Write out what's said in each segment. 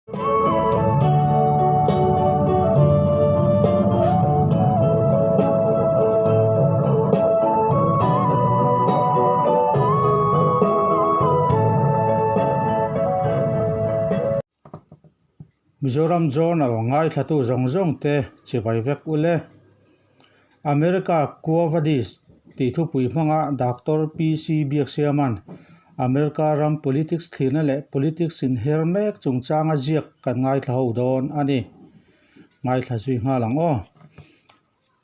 Mizoram Journal ngaithlatu zawng zawng te chibai vek u le. America Quo Vadis tih thupui hmanga Doctor PC Biaksiama'n America ram politics thlirna leh politics inher mek chungchanga ziak kan ngaithla ho dawn a ni. Ngaithla zui nghal ang aw.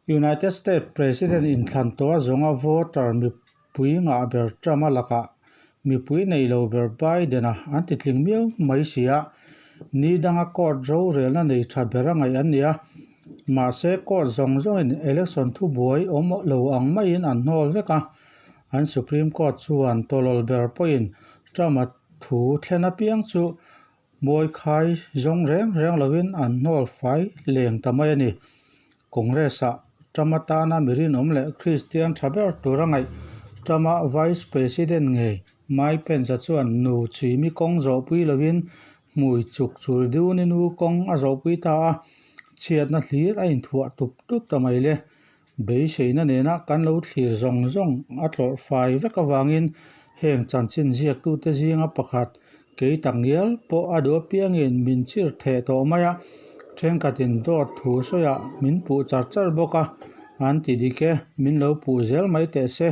United States President inthlan tawh a zawnga voter mipui ngah ber Trump-a lakah mipui nei lo ber Biden-a an ti tling miau mai si a, ni danga court rorelna nei tha ber a ngaih an ni a. Mahse, court zawng zawngin election thubuai awm lo ang maiin an hnawl vek a, an Supreme Court chuan tawlawl ber pawhin Trump-a thu thlen apiang chu Mawi khai zawng reng reng lovin an hnawl fai leng ta mai a ni. Congress-ah Trump atana mi rinawm leh Kristian tha ber tura ngaih Trump-a Vice President ngei Mike Pence-a chuan nu chimi kawng zawhpui lovin hmui chuk chur diuni nu kawng a zawhpui ta a, chhiatna hlir a inthuah tup tup ta mai le. Beiseina nena kan lo thlir zawng zawng a tlawrh fai vek avangin heng chanchin ziaktute zinga pakhat kei tak ngial pawh a duh apiangin min chir theh tawh mai a, thenkhatin dawt thu sawiah min puh char char bawk a, an ti dik e, min lo puh zel mai teh se,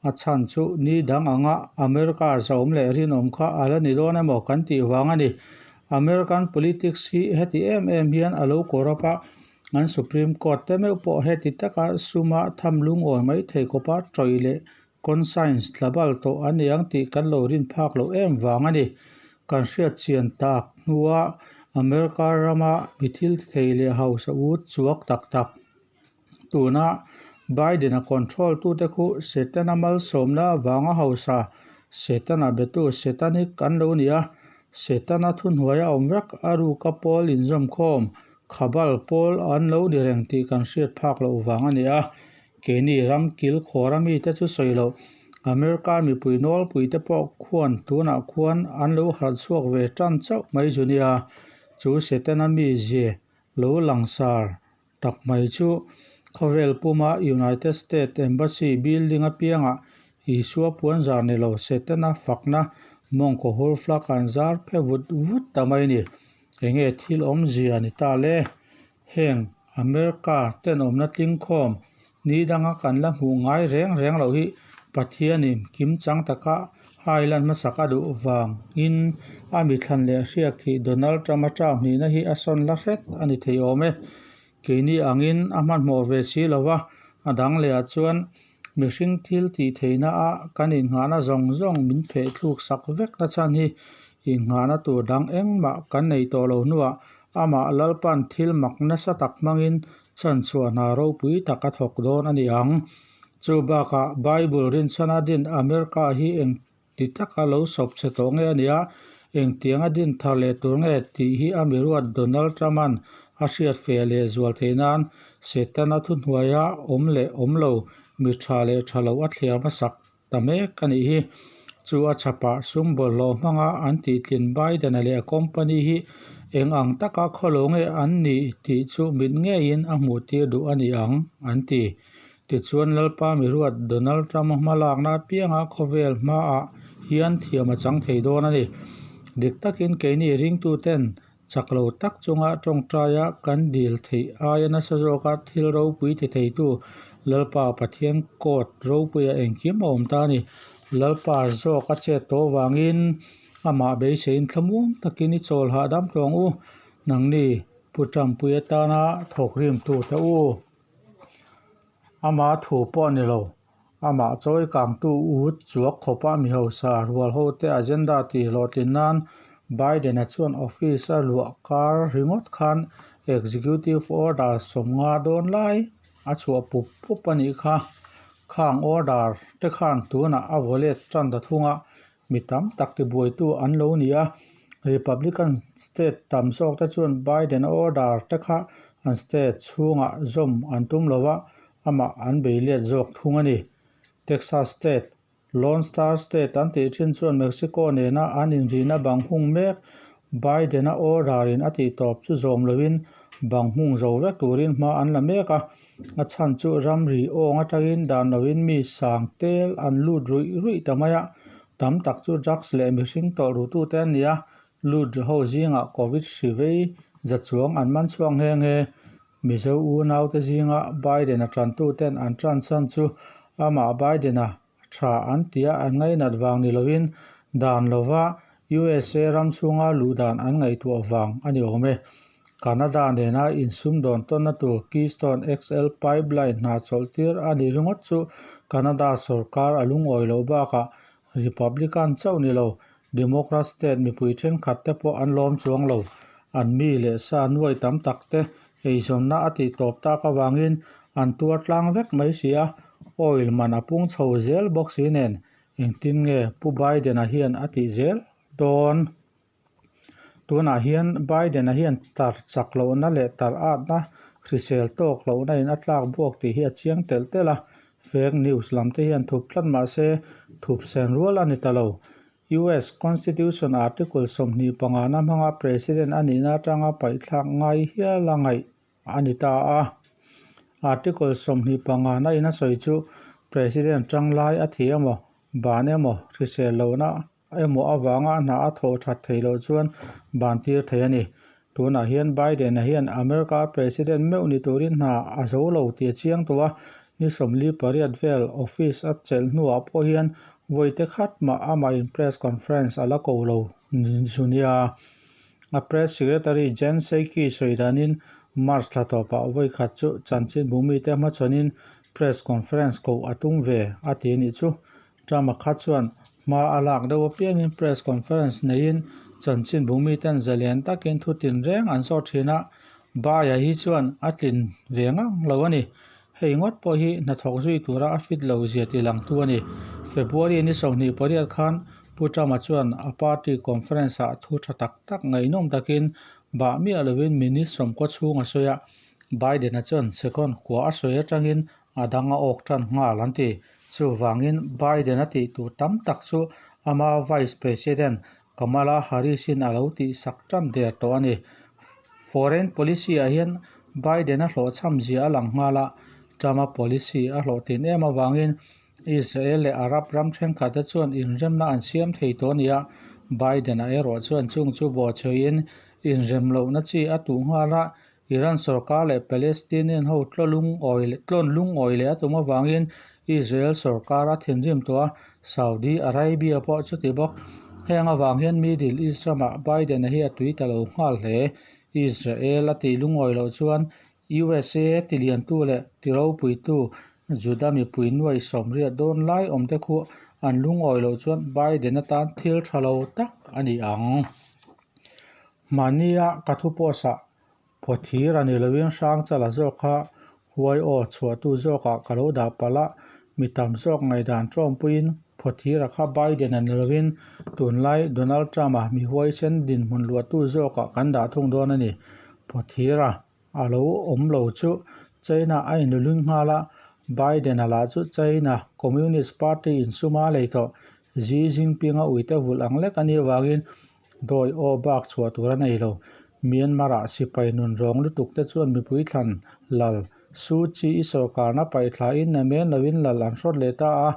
a chhan chu ni dang anga America zahawm leh rinawm kha a la ni dawn emaw kan tih vang a ni. American politics hi heti em em hian a lo corrupt a, An Supreme Court te meuh pawh heti taka suma tham lungawi mai thei khawpa tawih leh conscience tlabal tawh a ni ang tih kan lo rin phak loh em vang a ni. Kan hriat chian tak hnua America rama mi thil thei leh hausa ut chuak tak tak tuna Biden-a control tute khu Setana malsawmna vanga hausa Setana betu Setanic an lo ni a, Setana thuhnuaia awm vek a ruka pawl inzawmkhawm Khabal pawl an lo ni reng tih kan hriat phak loh vang a ni a, keini ram kil khawra mite chu sawi loh, America mipui nawlpui te pawh khuan tunah khuan an lo harh chhuak ve tan chauh mai zu nia, chu Setana mize lo langsar tak mai chu khawvel puma United States Embassy building apiangah Isua puanzar ni lo Setana fakna mawngkaw hur flag an zar phe vut vut ta mai a ni. Enge thil awmzia ni ta le? Heng America tenawmna tlingkhawm ni danga kan la hmuh ngai reng reng loh hi Pathianin kim chang taka Highland hmasak a duh vangin a mithlan leh hriak thih Donald Trump-a term hnihna hi a sawn la hret a ni thei awm e. Keini angin a hmanhmawh ve si lo va, a dang lehah chuan mihring thil tih theihna a kan innghahna zawng zawng min pheh thluk sak vek na chhan hi innghahna tur dang engmah kan nei tawh lo hnuah amah Lalpan thil mak nasa tak hmangin chhanchhuah hna ropui tak a thawk dawn a ni ang. Chu bakah Bible rinchhana din America hi eng Ti taka lo sawp che tawh nge a nia, engtianga din thar leh tur nge tih hi a miruat Donald Trump-a'n a hriat fe leh zual theih nan Setana thuhnuaia awm leh awm lo, mi tha leh tha lo a thliar hmasak ta mek a nih hi. Chu a chhapah sum bawlhhlawh hmanga an tihtlin Biden-a leh a company hi eng ang taka khawlo nge an nih tih chu mit ngeiin a hmuhtir duh a ni ang, an ti. Tichuan Lalpa miruat Donald Trump-a hmalakna apianga khawvel hmaah hian thiam a chang thei dawn a ni. Dik takin keini ringtuten chak lo tak chunga tawngtaia kan dil theih aia nasa zawka thil ropui ti theitu Lalpa Pathian court ropuia engkim a awm ta a ni. Lalpa zawk a chet tawh vangin amah beiseiin thlamuang takin i chawl hahdam tawng u, nangni Pu Trump-pui atana thawk rimtu te u. Ama thu pawh a ni lo. Amah chawi kangtu ut chuak khawpa mi hausa rual hote agenda tih hlawhtlin nan Biden-a chuan office a luah kar ringawt khan executive order 50 dawn lai a chhuah pup pup a nih kha. Khang order te khan tunah a vawlet tan ta thung a, mi tam tak tibuaitu an lo ni a, Republican state tam zawk te chuan Biden order te kha an state chhungah zawm an tum lo va, amah an bei let zawk thung a ni. Texas state, Lone Star State an tih thin chuan Mexico nena an inrihna bang hung mek Biden-a order-in a tihtawp chu zawm loin bang hung zo vek turin hma an la mek a. A chhan chu ramri awng atangin dan loin mi sang tel an lut ruih ruih ta mai a. Tam tak chu drugs leh mihring tawlh rutute an ni a, lut ri ho zingah Covid hri vei za chuang an man chhuak nghe nghe. Mizo unaute zinga Biden-a tantuten an tan chhan chu amah Biden-a tha an tia an ngainat vang ni loin dan lova USA ram chhunga luh dan an ngaihtuah vang a ni awm e. Canada nena insumdawn tawnna tur Keystone XL pipeline hna chawlhtir a nih ringawt chu Canada sorkar a lungawi loh bakah Republican chauh ni lo, Democrat state mipui thenkhat te pawh an lawm chuang lo. An mi leh sa nuai tam tak te eizawnna a tih tawp tak avangin an tuar tlang vek mai si a, oil man a pung chho zel bawk si nen engtin nge Pu Biden-a hian a tih zel dawn? Tunah hian Biden-a hian tar chak lohna leh tar atna hrisel tawk lohna in a tlak buak tih hi a chiang telh telh a, fake news lam te hian thup tlat mah se thup sen rual a ni ta lo. US Constitution Article 25 na hmanga President a nihna atanga paihthlak ngai hial a ngaih a ni ta a. Article 25 na in a sawi chu President tanglai a thi emaw, ban emaw, hrisel lohna emaw avanga hna a thawh that theih loh chuan ban tir thei a ni. Tunah hian Biden-a hian America President meuh ni turin hna a zo lo tih a chiang tawh a, ni 48 vel office a chelh hnuah pawh hian vawi te khat mah amahin press conference a la ko lo zu nia. A press secretary Jen Psaki sawi danin March thla tawpah vawi khat chu chanchinbu mite hmachhawnin press conference koh a tum ve a ti a nih chu. Trump-a kha chuan hma a lak deuh apiangin press conference neiin chanchinbu miten zalian takin thu tinreng an zawt thin a, Baia hi chuan a tlin ve ngang lo a ni. Hei ngawt pawh hi hnathawk zui tura a fit lo zia ti langtu a ni. February ni 28 khan Pu Trump-a chuan a party conference-ah thu tha tak tak ngaihnawm takin bah miah lovin minute sawmkaw chhung a sawi a, Biden-a chuan second kua a sawi atangin a dang a awk tan nghal an ti. Chuvangin Biden-a tih tur tam tak chu ama Vice President Kamala Harris-in a lo tihsak tan der tawh a ni. Foreign policy-ah hian Biden-a hlawhchham zia a lang nghal a, Trump-a policy a hlawhtlin em avangin Israel leh Arab ram thenkhat te chuan inremna an siam thei tawh a ni a, Biden-a erawh chuan chung chu bawhchhuahin inrem lohna chi a tuh nghal a, Iran sorkar leh Palestinian ho tlawn lungawi leh a tum avangin Israel sorkar a thinrim tawh a, Saudi Arabia pawh chuti bawk. Heng avang hian Middle East ramah Biden-a hi a tui ta lo nghal hle. Israel a tih lungawi loh chuan USA tiliantu leh tiropuitu Juda mipui nuai 80 dawn lai awmte khu an lungawi loh chuan Biden atan thil tha lo tak a ni ang. Mahnia ka thu pawhsah Phawthir a ni loin Hrangchala zawk kha huai aw chhuahtu zawkah ka lo dah palh a, mi tam zawk ngaihdan tawngpuiin Phawthira kha Biden a ni loin tunlai Donald Trump-a mi huaisen dinhmun luahtu zawkah kan dah thung dawn a ni. Phawthira a lo awm lo chu China a inluling nghal a, Biden-a lah chu China Communist Party insuma lei tawh Xi Jinping-a uite vulh ang lek a nih avangin Dawi aw bak chhuah tur a nei lo. Myanmar-ah sipai nun rawng lutuk te chuan mipui thlan lal Suu Kyi-i sorkarna paihthlain namen loin lal an hrawt leh ta a.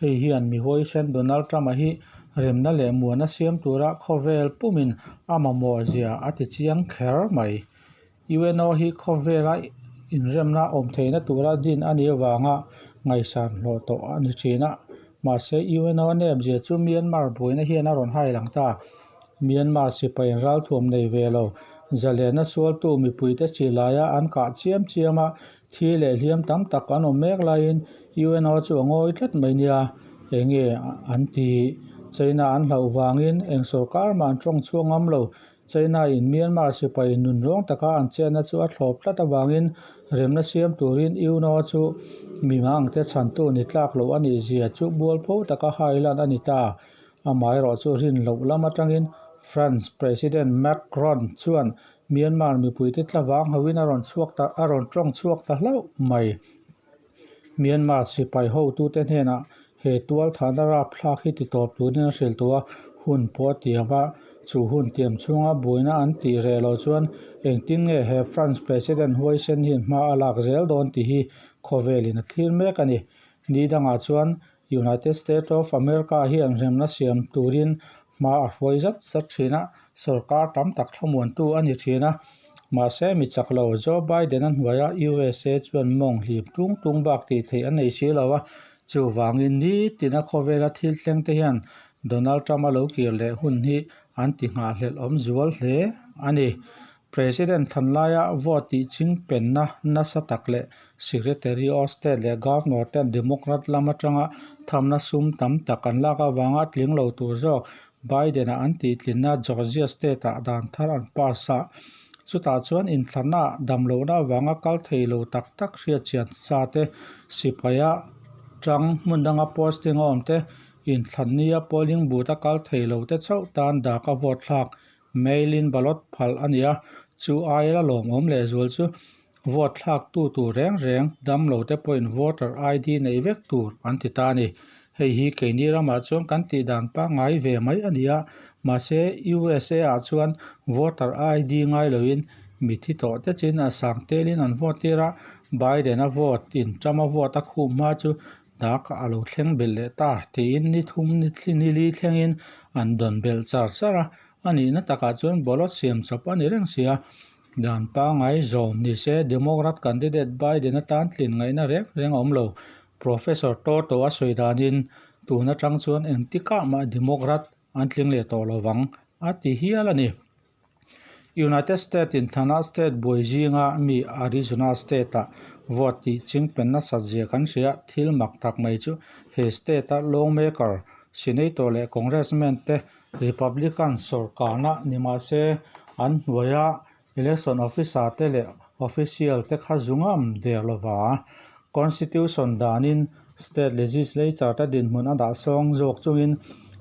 Hei hian mi huaisen Donald Trump-a hi remna leh muana siam tura khawvel pumin a mamawh zia a ti chiang kher mai. UNO hi khawvela inremna awm theihna tura din a nih avanga ngaihsan hlawh tawh a ni thin a. Mahse, UNO nep zia chu Myanmar buaina hian a rawn hai lang ta. Myanmar sipai ralthuam nei ve lo, zalena sualtu mipuite chilaia an kah chiam chiam a, thi leh hliam tam tak an awm mek laiin UNO chu a ngawi tlat mai nia. Enge an ti? China an hlauh vangin eng sorkar mah an tawng chhuak ngam lo. China in Myanmar sipai nun rawng taka an chenna chu a thlawp tlat avangin remna siam turin UNO chu mi hmangte chhantu ni tlak loh a nih zia chu mualpho taka hailan a ni ta. Amaherawhchu rin loh lam atangin France President Macron chuan Myanmar mipuite tlavang hoin a rawn chhuak ta a rawn tawng chhuak ta hlauh mai. Myanmar sipai hotute hnenah he tualthahna rapthlak hi titawp turin a hrilh tawh a, hun pawh a tiam a. Chu hun tiam chhunga buaina an tih reh loh chuan engtin nge he France President huaisen hian hma a lak zel dawn tih hi khawvelin a thlir mek a ni. Ni dangah chuan United States of America hian remna siam turin hma a hruai zat zat thin a, sorkar tam tak thlamuantu a ni thin a. Mahse, mi chak lo Joe Biden-a hnuaia USA chuan mawng hlim tung tung bak tih theih an nei si lo a, chuvangin nitina khawvela thil thleng te hian Donald Trump-a lo kir leh hun hi an ti nghahhlelh awm zual hle a ni. President thlan laia vote tih ching penna nasa tak leh Secretary of State leh Governor ten Democrat lam atanga thamna sum tam tak an lak avanga tling lo tur zawk Biden-a an tihtlinna Georgia State-ah dan thar an pass a. Chutah chuan inthlanna damlohna avanga kal thei lo tak tak hriatchian sa te, sipaia tang hmun danga posting a awm te, inthlannia polling booth-a kal thei lo te chauh tan daka vote thlak Mail-in ballot phal a ni a, chu aia la lawmawm lehzual chu vote thlaktu tur reng reng damlo te pawhin voter ID neih vek tur an ti ta a ni. Hei hi keini ramah chuan kan tih dan pangngai ve mai a ni a, mahse USA ah chuan voter ID ngai loin mithi tawh te chin a sang telin an vote tir a, Biden-a vote in Trump-a vote a khum hma chu Dak a lo thleng belh leh ta tiin ni thum ni thli ni li thlengin an dawn belh char char a, a nihna takah chuan ballot siam chawp a ni reng si a. Dan pangngai zawm ni se Democrat candidate Biden atan tlin ngaihna reng reng a awm lo. Professor Toto a sawi danin tun atang chuan engtikah mah Democrat an tling leh tawh lovang a ti hial a ni. United States in thlana state buai zinga mi Arizona state ah vote tih chingpen nasat zia kan hria thil mak tak mai chu he state a lawngmaker, senator leh congressman te Republican sawrkarna ni mahse an hnuaia election officer te leh official te kha zu ngam der lova Constitution danin state legislature te dinhmun a dah sawng zawk chungin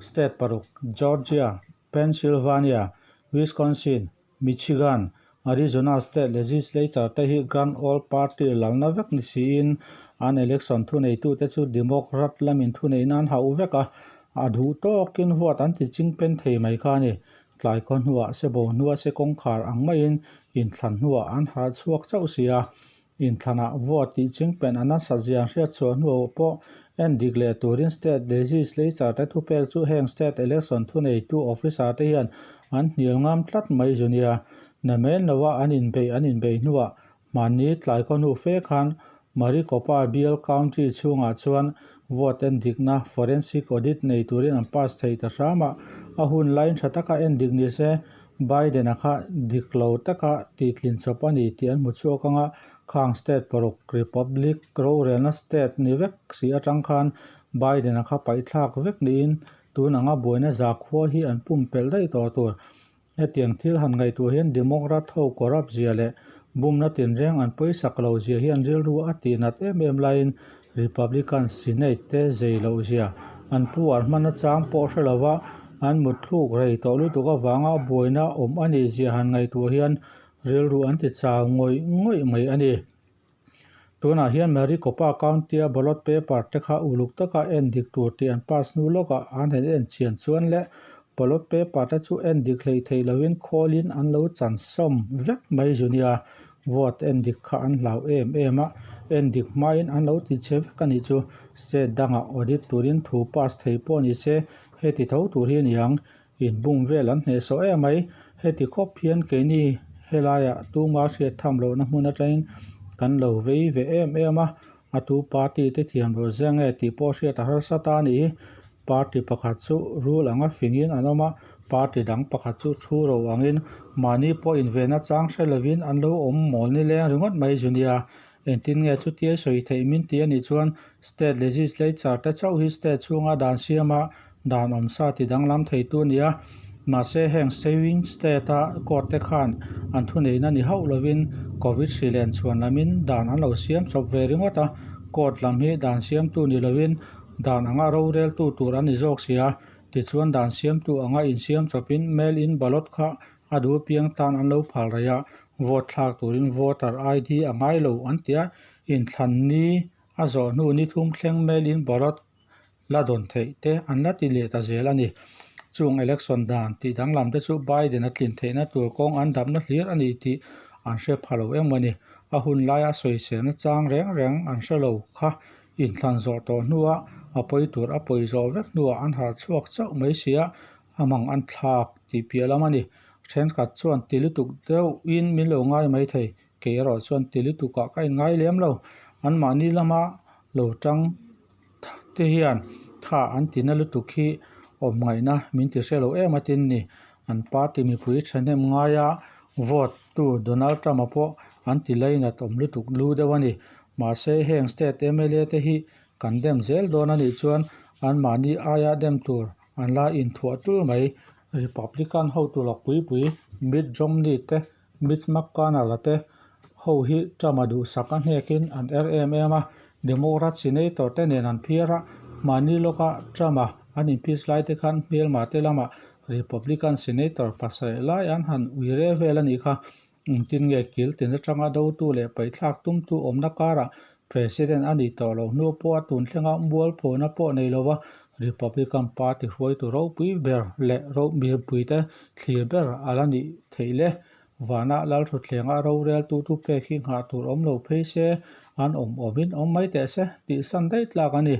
state paruk Georgia, Pennsylvania, Wisconsin, Michigan, Arizona state legislature te hi Grand Old Party lalna vek ni siin an election thuneitute chu Democrat lamin thuneihna an hauh vek a, a duh tawkin vote an ti chingpen thei mai kha a ni. Tlai khaw hnuah sebo hnua se kawngkhar ang maiin inthlan hnuah an harh chhuak chauh si a, Inthlanah vote tih chingpen a nasat zia hriatchhuah hnuah pawh en dik leh turin state legislature te thupek chu heng state election thuneitu officer te hian an hnial ngam tlat mai zu nia. Namen loa an inbeih an inbeih hnuah hmanni tlai khaw hnu fe khan Maricopa bial county chhungah chuan vote en dikna forensic audit nei turin an pass thei ta hram a, a hun laiin tha taka en dik ni se Biden-a kha dik lo taka tihtlin chawp a ni tih an hmu chhuak ang a, khang state paruk Republic rorelna state ni vek si atang khan Biden-a kha paihthlak vek niin tun anga buaina zakhua hi an pumpelh daih tawh tur. Hetiang thil han ngaihtuah hian Democrat ho corrupt zia leh bumna tinreng an pawisak lo zia hian rilru a tihnat em em laiin Republican Senate te zei loh zia an puar hman achang pawh hre lova an mutthluk rei tawh lutuk avanga buaina awm a nih zia han ngaihtuah hian rilru an ti chau ngawih ngawih mai a ni. Tunah hian Maricopa County-a ballot paper te kha uluk taka en dik tur tih an pass hnu lawkah an han en chian chuan leh ballot paper te chu en dik hleih theih lohin khawlin an lo chan sawm vek mai zu nia. Vote en dik kha an hlau em em a, en dik hmain an lo ti che vek a nih chu. State dangah audit turin thu pass thei pawh ni se, heti tho tur hi a ni ang. Inbum vel an hnehsawh em mai. Heti khawp hian keini helaiah tuma hriat tham lohna hmun atangin kan lo vei ve em em a, a tu party te thiam loh zia nge tih pawh hriat a harsa ta a nih hi. Party pakhat chu rul anga fingin an awm a, party dang pakhat chu thu ro angin mahni pawh invenna chang hre lovin an lo awm mawl nileng ringawt mai zu nia. Engtin nge chutia sawi theih min ti a nih chuan state legislature te chauh hi state chhunga dan siama dan awmsa ti danglam theitu a ni a. Mahse heng swing state a court te khan an thuneihna ni hauh lovin covid hri len chhuan lamin dan an lo siam chawp ve ringawt a. Court lam hi dan siamtu ni lovin Dan anga roreltu tur a ni zawk si a, tichuan dan siamtu anga insiam chawpin mail-in ballot kha a duh piang tan an lo phal raih a, vote thlak turin voter ID a ngai lo an ti a, inthlan ni a zawh hnu ni thum thleng mail-in ballot la dawn theih te an la ti leh ta zel a ni. Chung election dan tih danglam te chu Biden a tlin theihna tur kawng an dapna hlir a ni tih an hre pha lo em a ni. A hun laia sawiselna chang reng reng an hre lo kha inthlan zawh tawh hnua a pawi tur a pawi zawh vek hnuah an harh chhuak chauh mai sia, a mang an thlak tih piah lam a ni. Thenkhat chuan ti lutuk deuhin min lo ngai mai thei, kei erawh chuan ti lutukah ka inngai lem lo. Anmahni lama lo tang te hian tha an ti na lutuk hi awm ngaihna min ti hre lo em a tin ni. An party mipui thahnem ngaia vote tu Donald Trump-a pawh an ti lainat awm lutuk lu deuh a ni. Mahse heng state mla te hi kan dem zel dawn a nih chuan anmahni aia dem tur an la inthuah tul mai. Republican hotu lawk pui pui Mitt Romney te Mitch McConnell-a te ho hi Trump-a duhsak a hnekin an er em em a, Democrat Senator te nen an phiar a, mahni lawka Trump-a an impeach lai te khan hmelma te lamah Republican Senator pasarih lai an han ui re vel a nih kha. Engtin nge kil tin atanga dotu leh paihthlak tumtu awmna karah President a nih tawh loh hnu pawha tun thlenga mualphawna pawh nei lova Republican Party hruaitu ropui ber leh mipuite thlir ber a la nih theih le. Vana Lalthutthlenga roreltu thu pek hi nghah tur awm lo phei se, an awm awmin awm mai teh se tih san daih tlak a ni.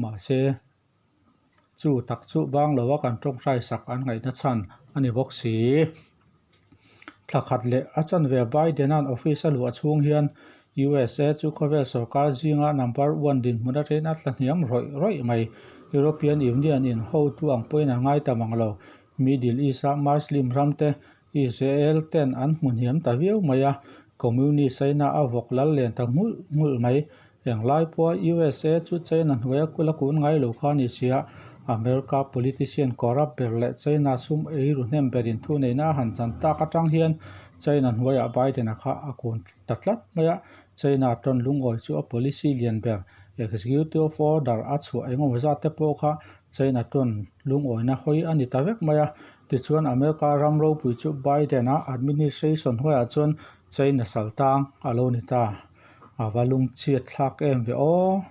Mahse, chu tak chu bang lova kan tawngtai sak an ngaihna chhan a ni bawk si. Thla khat leh a chanve Biden-a'n office a luah chhung hian USA chu khawvel sorkar zinga number one dinhmun atangin a tla hniam rawih rawih mai. European Union-in hotu ang pawhin an ngai ta mang lo. Middle East-a Muslim ramte Israel ten an hmu hniam ta viau mai a, Communist China a vawk lal len ta nghulh nghulh mai. Englai pawha USA chu China hnuaia kul a kun ngai lo kha a ni sia, America politician corrupt ber leh China sum ei ru hnem berin thuneihna a han chan tak atang hian China hnuaiah Biden-a kha a kun ta tlat mai a, China tawn lungawi chu a policy lian ber executive order a chhuah engemaw zat te pawh kha China tawn lungawina hawi a ni ta vek mai a. Tichuan America ram ropui chu Biden-a administration hnuaiah chuan China saltang a lo ni ta. A va lungchhiat thlak em ve aw.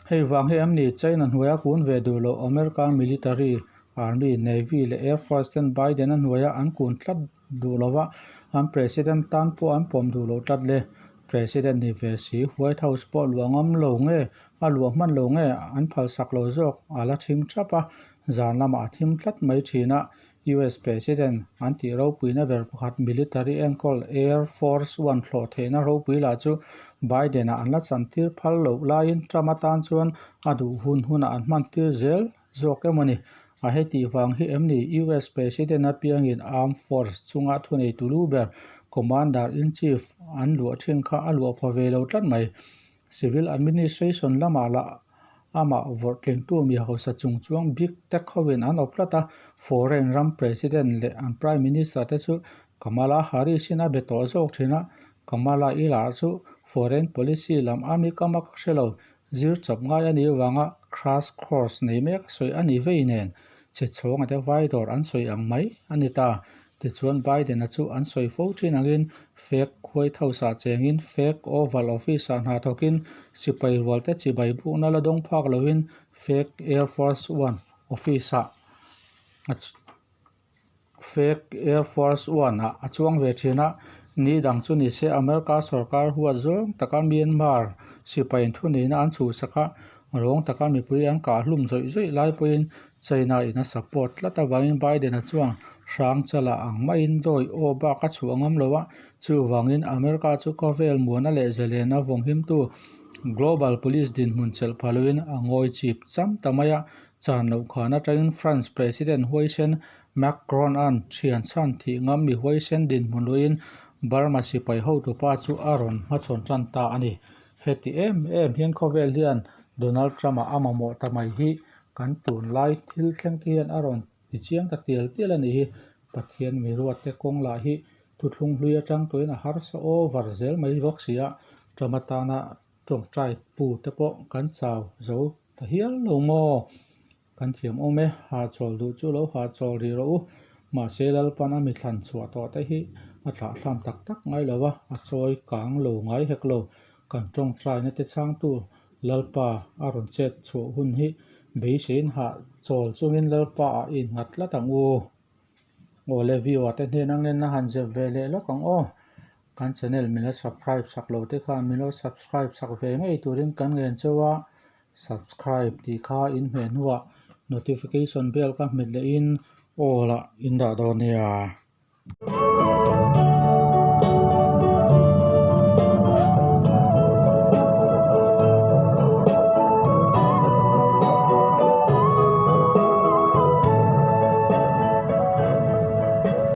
Hei vang hi em ni China hnuaia kun ve duh loh American military, army, navy leh air force ten Biden a hnuaia an kun tlat duh lova an president tan pawh an pawm duh loh tlat le. President ni ve si White House pawh luah ngam lo nge a luah hman lo nge an phalsak lo zawk a la thing thap a, zan lamah a thim tlat mai thin a. US President an tih ropuina ber pakhat military enkawl Air Force One thlawh theihna ropui lah chu Biden-a an la chantir phal loh laiin Trump atan chuan a duh hun hunah an hmantir zel zawk em a ni. A hetih vang hi em ni US President apiangin Armed Force chunga thuneitu lu ber Commander-in-Chief an luah thin kha a luah pha ve lo tlat mai. Civil Administration lamah lah amah vawrh tlingtu mi hausa chung chuang Big Tech hovin an awp tlat a, foreign ram President leh an Prime Minister te chu Kamala Harris-in a be tawh zawk thin a, Kamala i lah chu foreign policy lam a mi kam a ka hre lo, zir chawp ngai a nih vanga crash course nei mek a sawi a ni vei nen, chhe chhawng te vai dawr an sawi ang mai a ni ta. Tichuan Biden-a chu an sawi fo thin angin fake White House-ah chengin fake Oval Office-ah hna thawkin sipai rualte chibai bukna la dawng phak loin fake Air Force One Office-ah fake Air Force One-ah a chuang ve thin a. Ni dang chu ni se America sorkar huat zawng taka Myanmar sipai thuneihna an chhuhsak a, rawng taka mipui an kah hlum zawih zawih lai pawhin China in a support tlat avangin Biden-a chuan hrang chala ang maiin dawi aw bak a chhuah ngam lo a, chuvangin America chu khawvel muana leh zalena vawnghimtu global police dinhmun chelh pha loin a ngawi chip cham ta mai a, chan loh khan atangin France President huaisen Macron-a'n thian chhan thih ngam mi huaisen dinhmun luiin Burma sipai hotupa chu a rawn hmachhawn tan ta a ni. Heti em em hian khawvel hian Donald Trump-a a mamawh ta mai hi Kan tunlai thil thleng te hian a rawn ti chiang ta tial tial a nih hi. Pathian mi ruatte kawng lah hi thuthlung hlui atang tuin a harsa over zel mai bawk si a, Trump atana tawngtai pu te pawh kan chau zo ta hial lo maw? Kan thiam awm e, hahchawl duh chu lo hahchawl rih rawh u. Mahse Lalpan a mi thlan chhuah tawh te hi a thlahthlam tak tak ngai lo va, a chawi kang lo ngai hek lo. Kan tawngtaina te chhangtu Lalpa a rawn chet chhuah hun hi Beiseiin hah chawl chungin Lalpa ah i innghat tlat ang u. Aw le viewer te hnen a ngenna han zep ve leh lawk ang aw. Kan channel min la subscribe sak lo te khan min lo subscribe sak ve ngei turin kan ngen cheu a, subscribe tih kha in hmeh hnuah notification bell ka hmet lehin all ah in dah dawn nia.